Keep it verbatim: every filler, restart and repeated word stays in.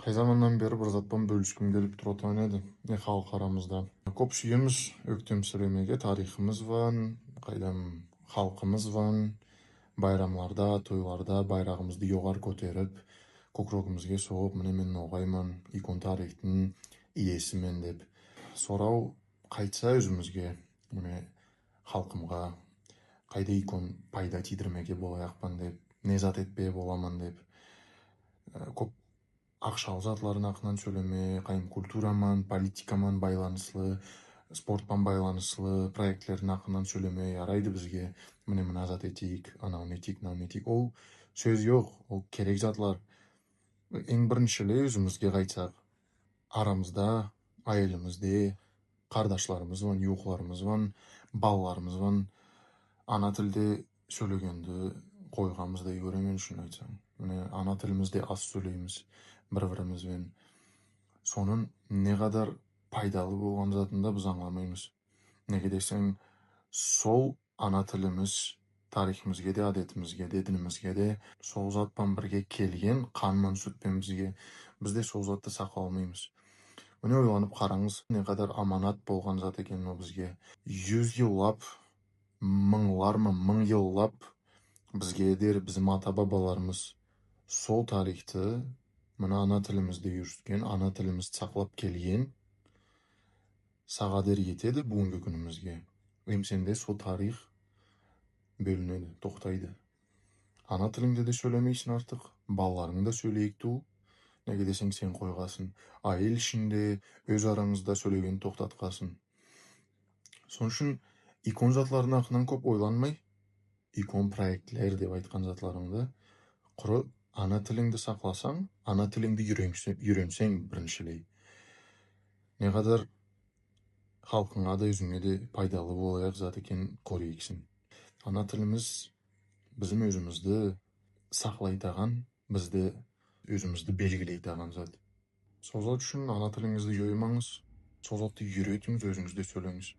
Кай заманнан бери бир зат пан боьлиским келип туратаган эди, не халк арамызда. Коьп суьемиз оьктемсиремеге, тарихымыз бан, кайдам, халкымыз бан, байрамларда, тойларда байрагымызды йогары коьтерип, коькирегимизге согып, мине мен ногайман, уьйкен тарихтинъ иесимен деп. Сорав кайтса оьзимизге, мине халкымга кайдай уьйкен пайда тийдирмеге болаякпан деп, не зат этпеге боламан деп. Э, коьп акшалы затлардынъ акыннан соьйлеме, кайдам, культура ман, политика ман байланыслы, спорт пан байланыслы проектлердинъ акыннан соьйлеме ярайды бизге. Мине мына зат этейик, анавын этейик, мынавын этейик. Ол соьз йок, ол керек затлар. Энъ бириншилей оьзимизге кайтсак, арамызда, аьелимизде, кардашларымыз бан, ювыкларымыз бан, балаларымыз бан ана тилде соьйлегенди койганмыздай коьремен, шынын айтсам. Мине, ана тилимизде аз соьйлеймиз бир-биримиз бен. Сонынъ не кадар пайдалы болган затын да биз анъламаймыз. Неге десенъ, сол ана тилимиз тарихымызге де, аьдетимизге де, динимизге де сол зат пан бирге келген, кан ман, суьт пен бизге. Биз де сол затты саклай алмаймыз. Мине, ойланып каранъыз, не кадар аманат болган зат экен ол бизге. Юз йыллап, мынълар ма, мынъ йыллап бизге дери бизим ата-бабаларымыз сол тарихты, мына ана тилимизди юриткен, ана тилимизди саклап келген, сага дери етеди буьгуьнги куьнимизге. Эм сенде сол тарих боьлинеди, токтайды. Ана тилинъде де соьйлемейсинъ артык, балаларынъ да соьйлейик тувыл. Неге десенъ, сен койгансынъ. Аьел ишинде, оьз аранъызда соьйлегенди токтаткансынъ. Сонынъ уьшин уьйкен затлардынъ акыннан коьп ойланмай, уьйкен проектлер деп айткан затларынъды, куры ана тилинъди сакласанъ, ана тилинъди уьйренсе-, уьйренсенъ бириншилей, не кадар халкынъа да, оьзинъе де пайдалы болаяк зат экен коьрерсинъ. Ана тилимиз бизим оьзимизди саклайтаган, бизди, оьзимизди белгилейтаган зат. Сол зат уьшин ана тилинъизди йойманъыз, сол затты уьйретинъиз, оьзинъиз де соьйленъиз.